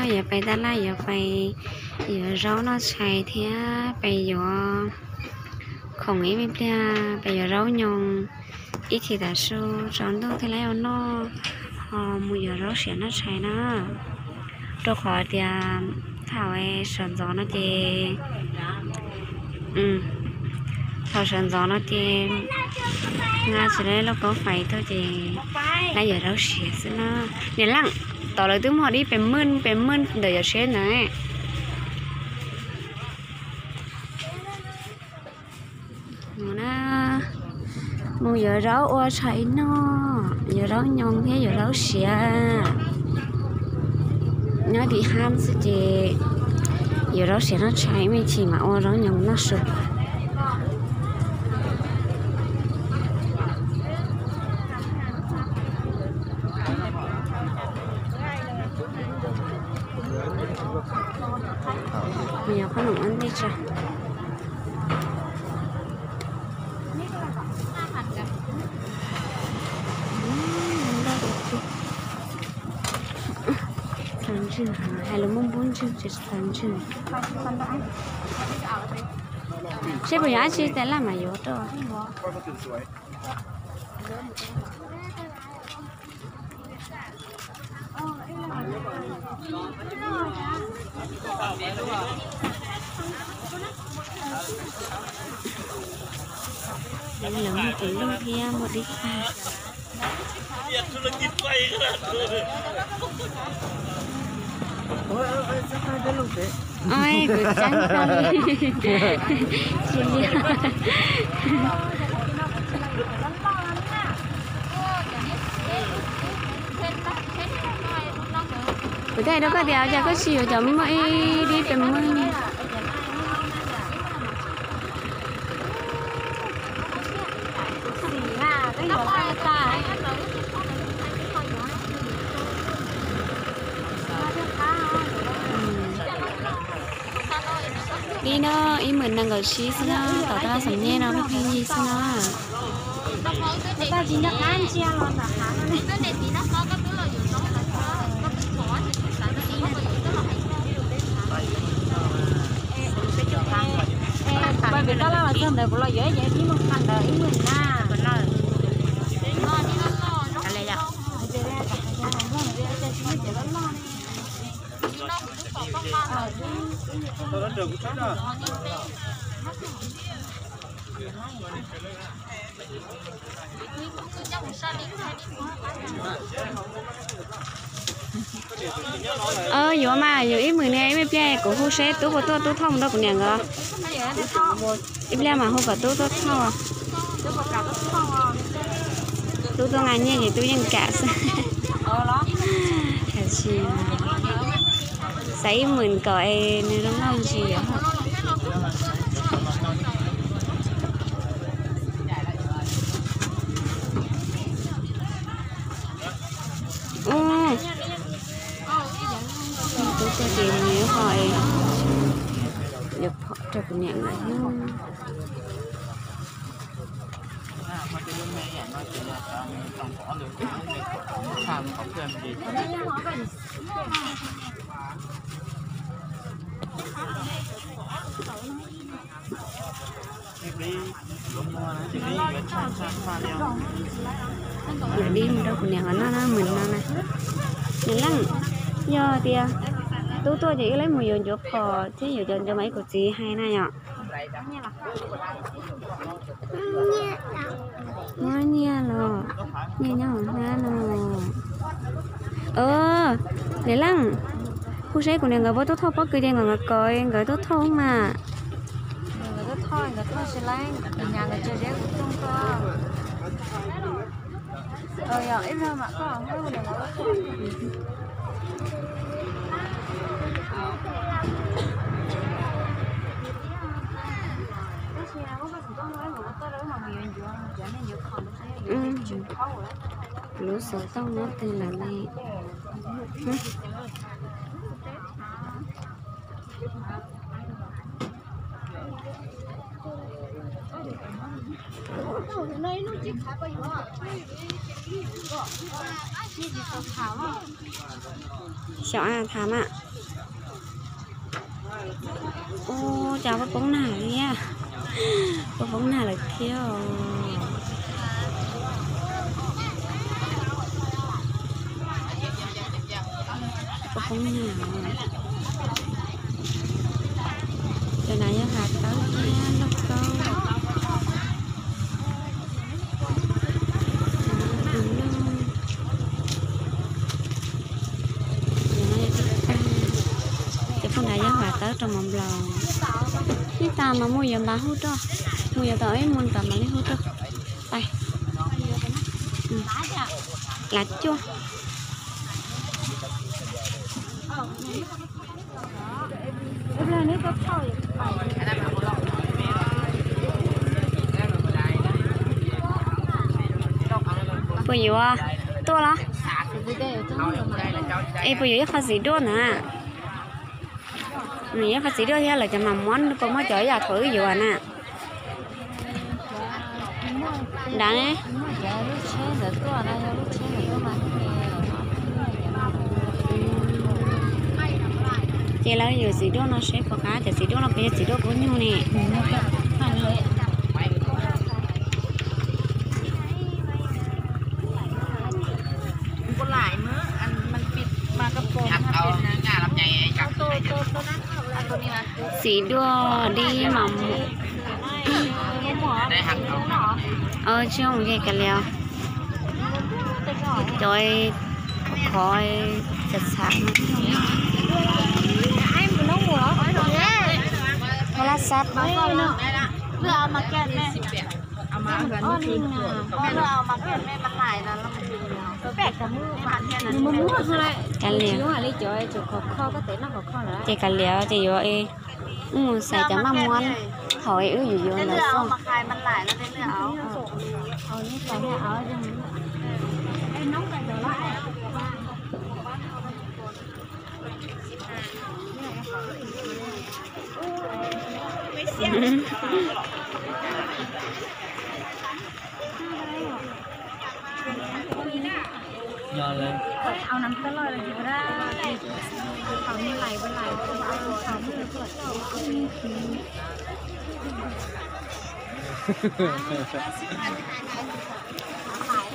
Yuav pais taj laj, yuav pais yuav zaub noj tshais thiab pais yuav khoom ib me pliag, pais yuav zaub nyoos. Ib chim tav su tsaus ntuj thiaj li ua noj, ho mus yuav zaub siav noj tshais na. Rau qhov tias thaum sawv ntxov no ces, thaum sawv ntxov no ces nqa tsis tau lauj kaub fais tuaj ces lawv yuav zaub siav xwb na. Niam Leej, tod lawv twb muag dib pes meej pes meej ntawm yawm siab ntawd. Mus na, mus yuav zaub ua tshais noj, yuav zaub nyoos thiab yuav zaub siav. Nyob tim hab xwb ces yuav zaub siav noj tshais, me chim mam ua zaub nyoos noj su. Mus yog qhob noom ua ntej tso. Txaus ntswg, hais lus Hmoob npub ntswg tsis txaus ntswg. Seb puas yog dab tsi tas laj mas yuav rau. Lawv muag tus loj thiab muag dib tag. Kuv tseeb koj li. Tsis yog. Kuv thiaj hais rau koj tias cas koj tsis yuav cov muaj ib dib pes meej. Dib no ib hmos nees nkaum tsib xwb na, tom tab xam nyej no pheej pheej yig xwb na. Yuav mas, yuav ib hmos ne, ib me pliag kuv hu seb tub puas tuaj, tub thauj mus nrog kuv niam nkawd. Ib pliag mas hu kom tub tuaj thauj. Tub tuaj nqa nyiaj ces tub yeej kam xwb. Tab sis xav ib hmos kom es nws zoo nkauj ntsis os. Tub tuaj ces nws ho yuav phom rau kuv niam nkawd. Yuav dib mus rau kuv niam nkawd noj na, hmos no na. Niam Leej, yog tias tub tuaj ces wb lawv mus yuav ncuav phom thiab yuav cov ncuav mas ib kuv txiv hais na yom. Muab nyiaj los, nyiaj nyob hauv hnab no. Niam Leej, hu seb kuv niam nkawd puas tuaj thauj pob kws ces nkawd kom nkawd tuaj thauj mas. Lub xov tooj muab twg lawm ne? Xyov a tham a. Ua cas puas poob nag li a? Puas poob nag lawm thiab? Puas poob nag? Cov nav yog hav tawb thiab lauj kaub. Cov phooj ywg yog hav tawb rau mov nplaus. Ib tas mas muaj yuav npaj hu rau, muaj yuav tau ib muaj tas mas li hu rau. Pais. Lav cuaj. Puas yuav tuaj los? Es puas yuav ib qho txiv duaj na? Nws ib qho txiv duaj thiab lawv cov mam muab, puas muaj cov yam thaum wb yuav na? Dav ne. Ces lawv yuav txiv duaj no seb puas qab, cov txiv duaj no puas yog txiv duaj kub nyuj ne. Txiv duaj dib mam mus. Tsis zoo, ces kav liam. Cov khov txhav txhav no. Laj xab. Kav liam. Ces kav liam ces yuav wb mus xaiv cov maj muab thaum wb yuav yuav ntawd xwb.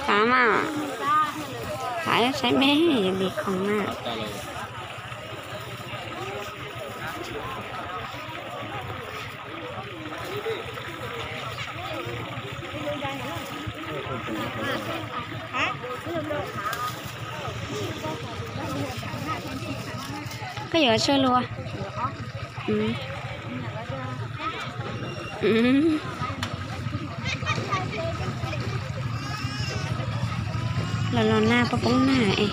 Tav mas, tav saib me li khoom na. Koj yuav tsawg lua? Los los nag, poob poob nag es.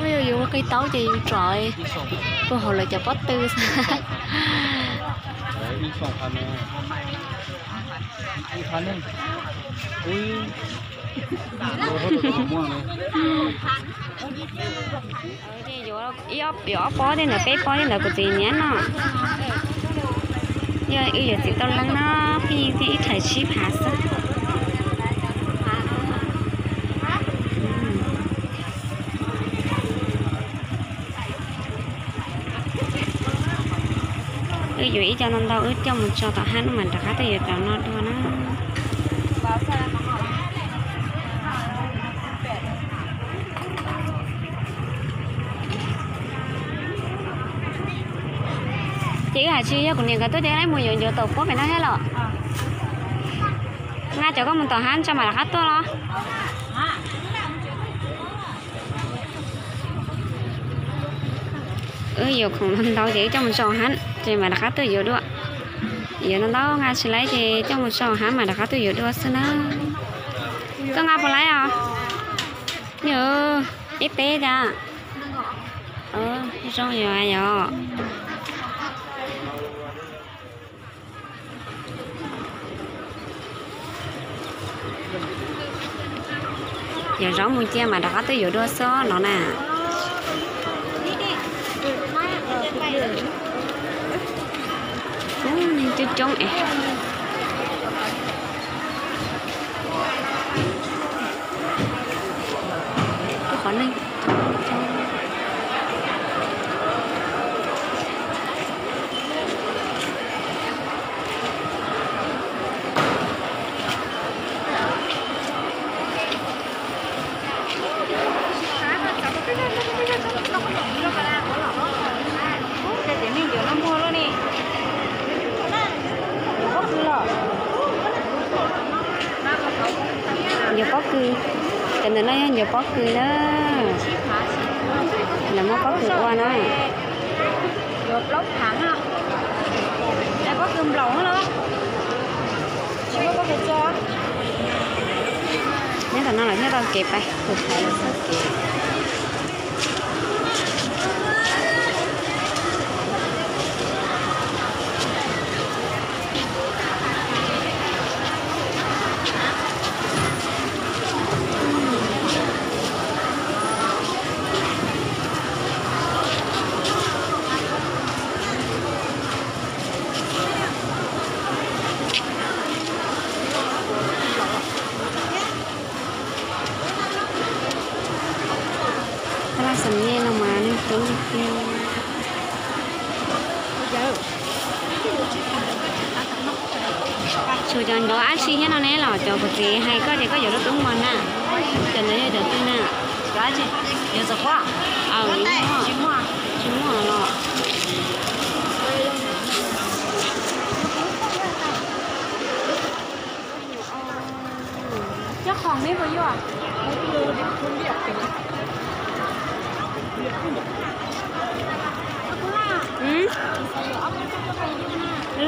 Yog yus ua qi taub ces yus tsom puag hauv lawv cov pob tw xwb. Yuav ob pob tej ntawd, peb pob tej ntawd kuv txiv nyiam no. Yog wb yuav txiv tau leej no, pheej thiaj ib thaiv tsib phav xwb. Wb yuav ib co ntau ntau wb coj mus tso tom hab, wb mam rov qab tuaj yuav cov no dua na. Ces wb hais tsis yog kuv niam nkawd tuaj ces wb mus yuav ncuav tau puab pem no thiab los? Nqa cov koj mus tom hab tso mam rov qab tuaj los? Wb yuav khoom ntau ces wb coj mus tso hab ces mam rov qab tuaj yuav dua. Yuav ntau ntau nqa tsis laib ces coj mus tso hab mam rov qab tuaj yuav dua xwb na. Koj nqa puas laib os? Yog ib peb tas. Zoo yog yog. Zaub mus cia mas rov qab tuaj yuav dua xwb no na. Ub, neeg coob coob es. Qhov neeg Ncuav pob kws, cov ntawm no yog ncuav pob kws na. Lawv muab pob kws ua na. Nyob tom no lawm thiaj tau kev pais, kuv pais lawm txoj kev. Tab laj xam nyej no mas neeg coob tiag tiag. Tshuav cov ncuav ab tsi thiab no ne los cov kuv txiv hais koj ces koj yuav lub tub muag na. Cov ntawd yog cov twg na? Tsis muaj los.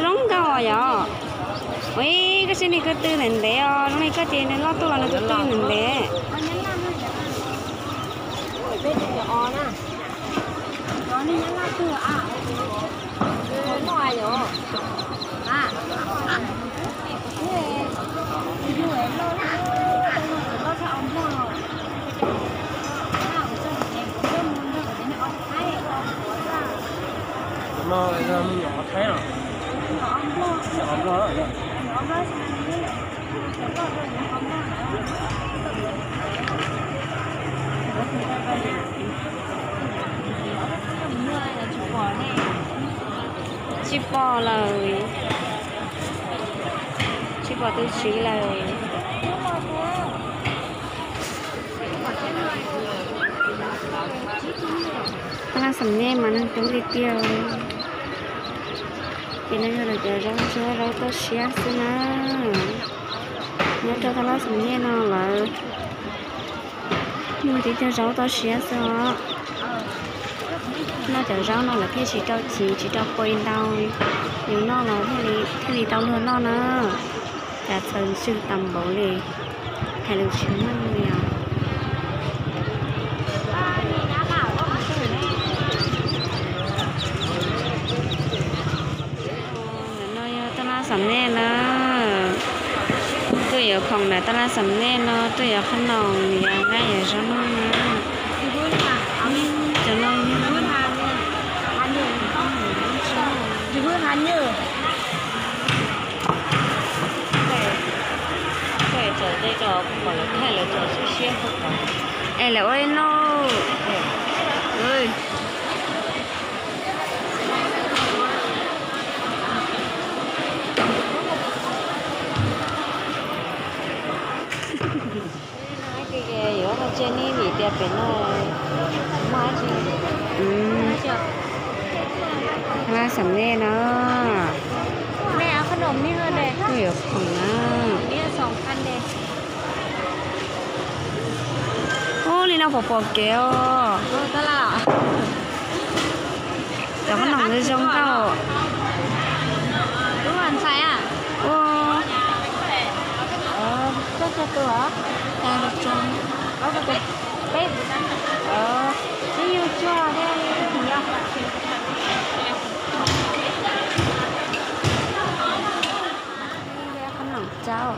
Zoo nkauj yom. Ua, koj saib nws ko tw ntev ntev os, zoo li koj ces nws loj tuaj los nws ko tw ntev ntev. No yog me nyuam Thaib no. Tsis pom lawm, tsis pom tus tswv lawm. Tab laj xam nyej mas neeg coob tiag tiag. Ces no yog lawv cov zaub ntsuab zaub toj siab xwb na. Nyob rau tab laj xam nyej no lawv muag tib co zaub toj siab xwb os. Noj cov zaub no lawv thiaj tsis rau chiv tsis rau pua ntau, yus noj los thiaj li tau luag noj na. Cas txaus ntshai tas npaum li, hais lus tsis meej li os. Ntawm no yog tab laj xam nej na, tuaj yuav khoom ntawm tab laj xam nej no, tuaj yuav qhob noom, yuav nqaij yuav zaub noj na. Cov no es lawv ua li no. Yuav tsis nej vim tias pem no muaj dab tsi. Tab laj xam nej no, tuaj yuav khoom na. Ub, li no puas pom kev os? Cov qhob noom zoo nkauj. Ua, qhob noom caub,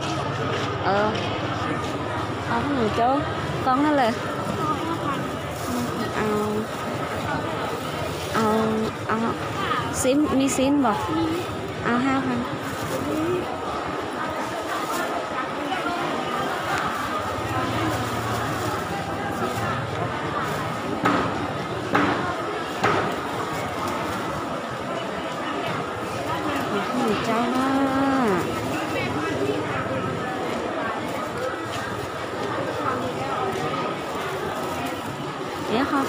qhob noom caub. Koob lawm. Ao, ao, xib, mi xib npog. Ao hab phav. Cov no ib qho.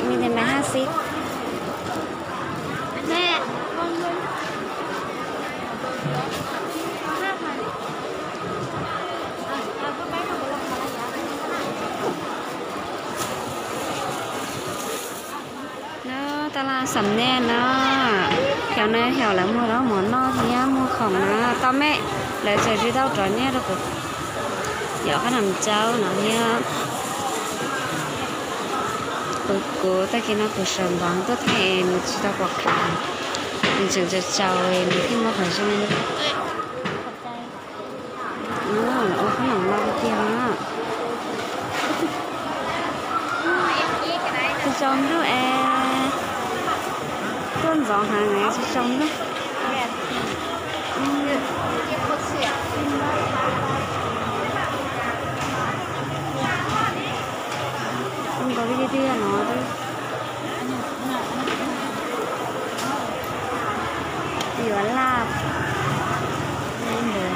Mi tes mas hab xib. Nyob taj laj xam nej no, xyoo no xyoo lawv muag zaub mov noj thiab muag khoom na, tau me, lawv tseem tsis tau rov nyiaj rau kuv, yog qhab nam caub no thiab. Kuv, kuv tag kis no kuv sawv ntxov tuaj thaij nws tsis tau pom khav, nws tseem tsaus tsaus nws thiaj muaj qhov zoo. Ua qhab nam no tiag na. Tsis tsaus ntuj es tuaj ntxov heev tsis tsaus ntuj. Ua nkaus li tiag no. Yuav laj ntawd.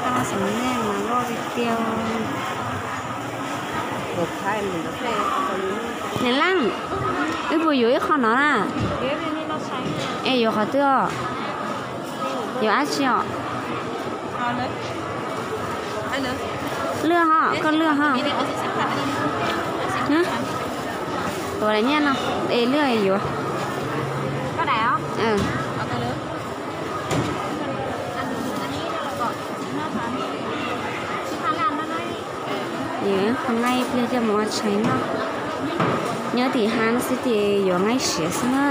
Tau xav nej mas loj tiag tiag. Niam Leej, wb puas yuav ib qho no na? Es yuav qhov twg os? Yuav dab tsi os? Lwj ho, koj lwj ho. Tuav daim nyiaj no, es lwj yuav. Yuav qhov nqaij pliag coj mus ua tshais noj. Nyob tim hav no xwb ces yuav nqaij siav xwb na.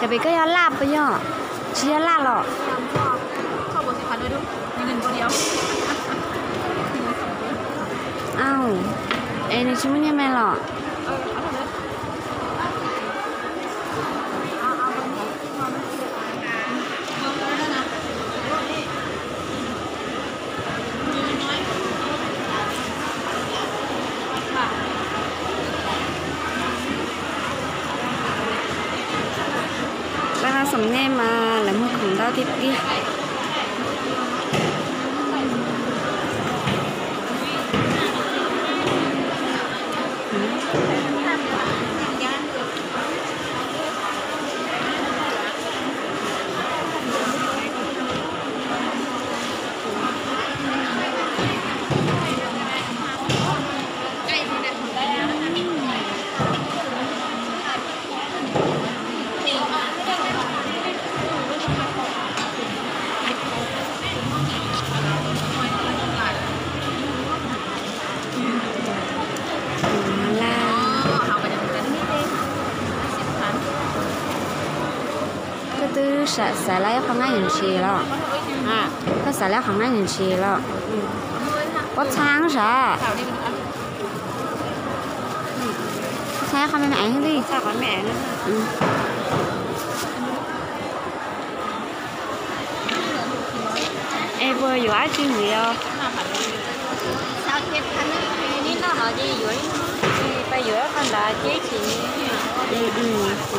Cov pem koj yog laj puas yog? Tsis yog laj los? Au, es nws tsis muaj nyiaj me los? Laj no xam nej mas lawv muag khoom ntau tiag tiag. Koj twb xav lab ib qho nqaij ntshis los? Koj xav lab qhov nqaij ntshis los? Pob txha sav. Pob txha qhov me me eev li. Es puas yuav dab tsi ntxiv os? Peb yuav ib qho ntawd ces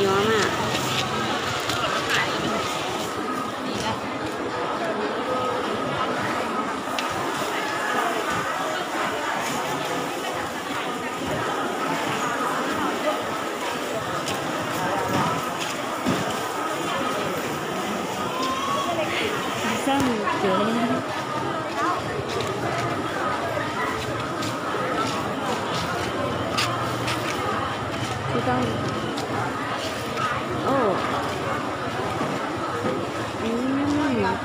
yuav mas. Xab mus ces Ov, nws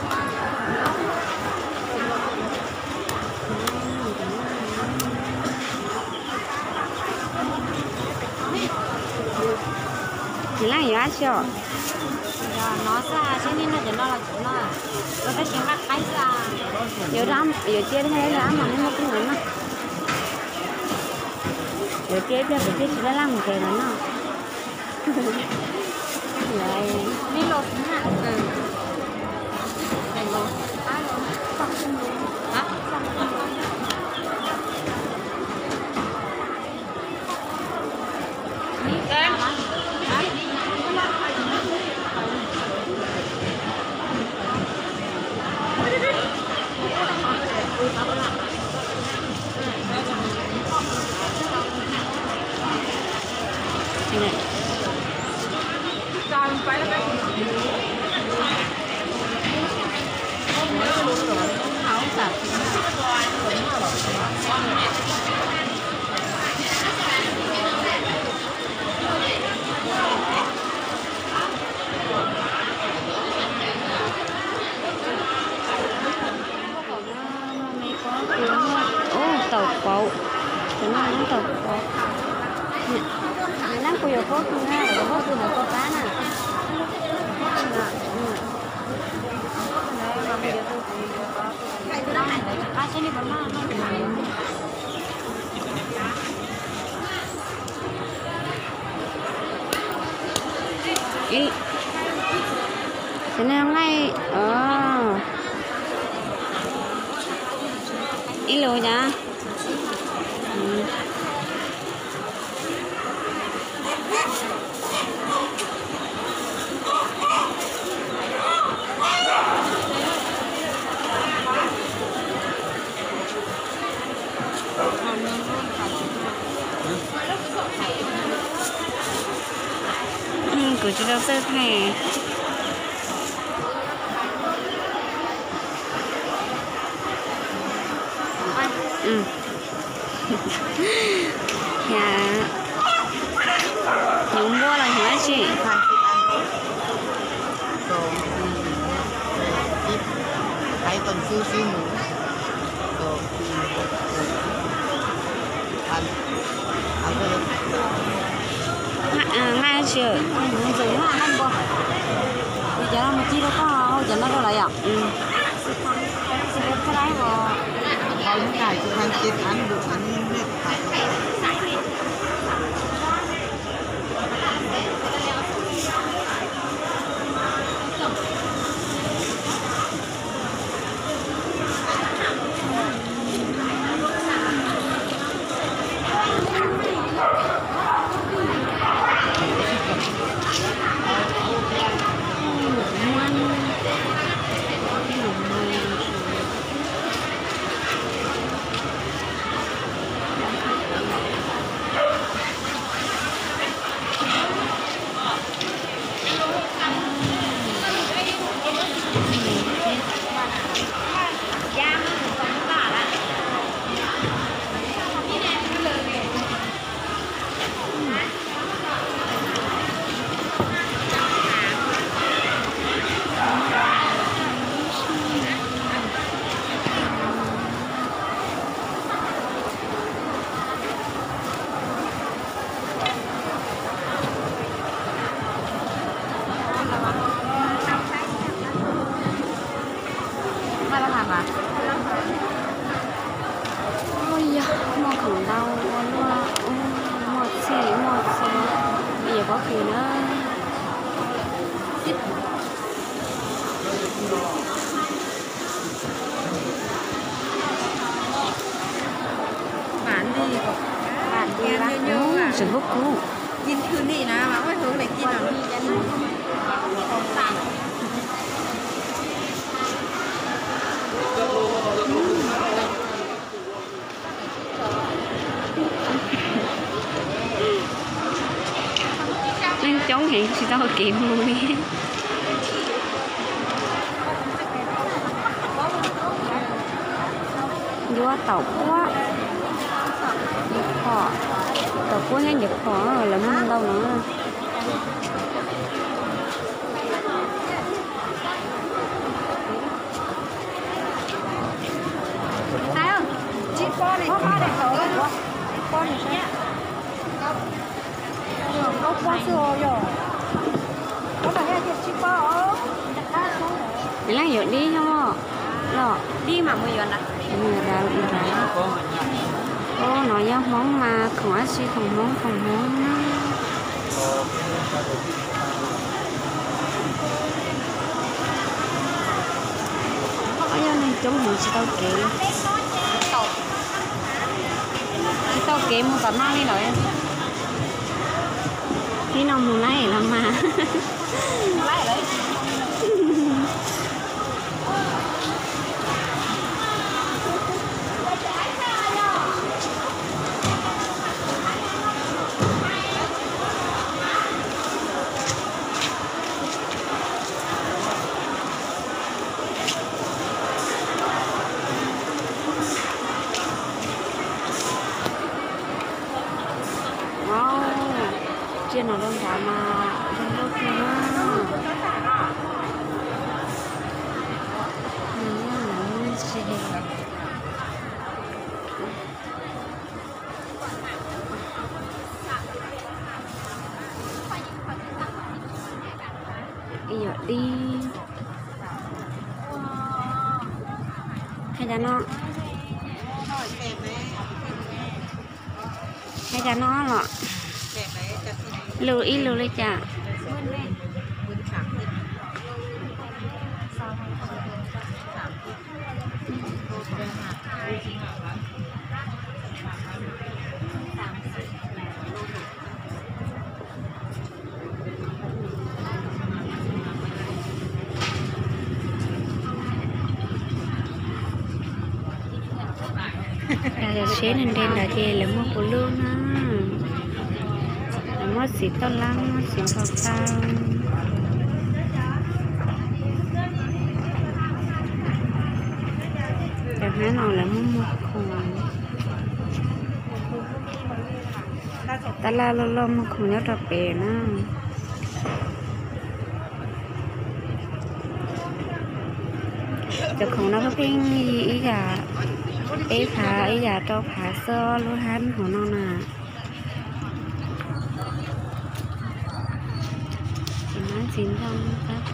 leej yuav dab tsi os? No xwb, seb nej noj cov no los cov no, tab sis nqaij qaib xwb. Yuav, yuav cia thiaj li ab mas nej muab kuv noj. Yuav cia ib pliag kuv thiaj tsis laj laj mus ntes los noj. Ub, taum pauv, cov no yog taum pauv. Neb kuv yuav pob kws na, yuav pob kws hauv kua pab na. Ib, cov no nqaij, ib lus cas? Kuv tsis tau txawj thaij. Hnyuv npua los hnyuv dab tsi? Nqaij dab tsi? Cov no mus ci rau koj hau cov no rau lawv yom. Yog muaj khoom ntau ua luaj, muaj txhij muaj txhua, yog pob kws na. Tseem kub kub. Neeg coob heev tsis tau kev mus li. Yuav taum puab, ib phom, Tau puab thiab nyiam phom lawv muaj ntau no. Leej yuav dib nyob los dib mas mus yuav. Ub, no yog Hmoob mas khoom dab tsi khoom Hmoob khoom Hmoob na. Ob yog neeg coob heev tsis tau kev, tsis tau kev mus tom no li lawm. Ib no mus laij los mas. Tsiaj no rau nrad mas zoo nkauj kawg na. Nws yog lawv muag ntses. Ib yam dib. Hais cas no, hais cas no los lug ib lug li cas. Lawv tsheb nres nres ntawd ces lawv muag puv lub na. Lawv muab txiv toj laab, muab txiv npau taw. Cov hnab no lawv muab muag khoom. Tab laj loj loj muag khoom nyob rau pem na. Cov khoom no pheej yig ib yam peb phav ib yam rau phav xwb lub hab hauv no na. Txiv hmab txiv ntoo tab.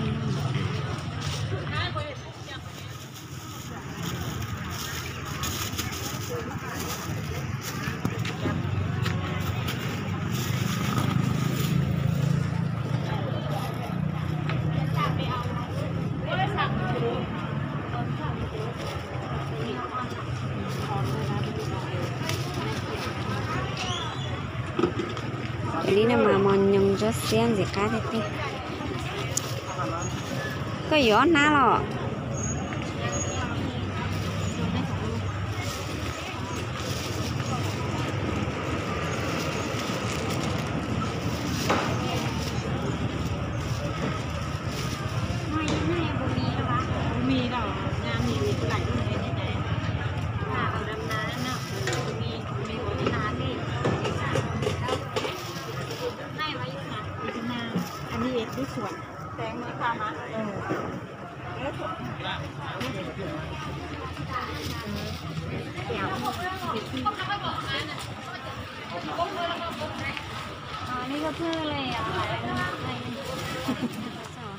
Li no mas mos nyoos ntsuab xiab ntxim qab tiag tiag. Koj yuav ob hnab los?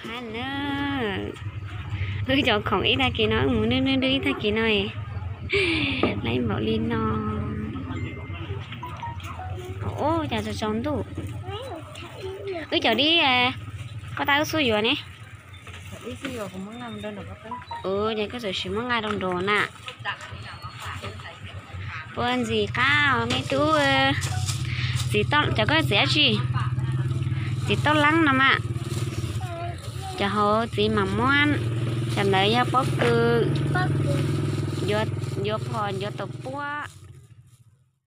Hab na, wb cov khoom ib tag kis no wb mus nwj nwj nwj ib tag kis no, lawv npaum li no. Ub, cas tsaus tsaus ntuj. Wb cov dib, koj tab wb xub yuav ne. Ces koj txawm sim muab nqa rau nraud na. Puas ntxim qab me tub. Txiv, cov koj txiv dab tsi? Txiv toj laab no mas. Cov hauv txiv mam muab, cov ntawd yog pob kws, ncuav phom ncuav taum puab.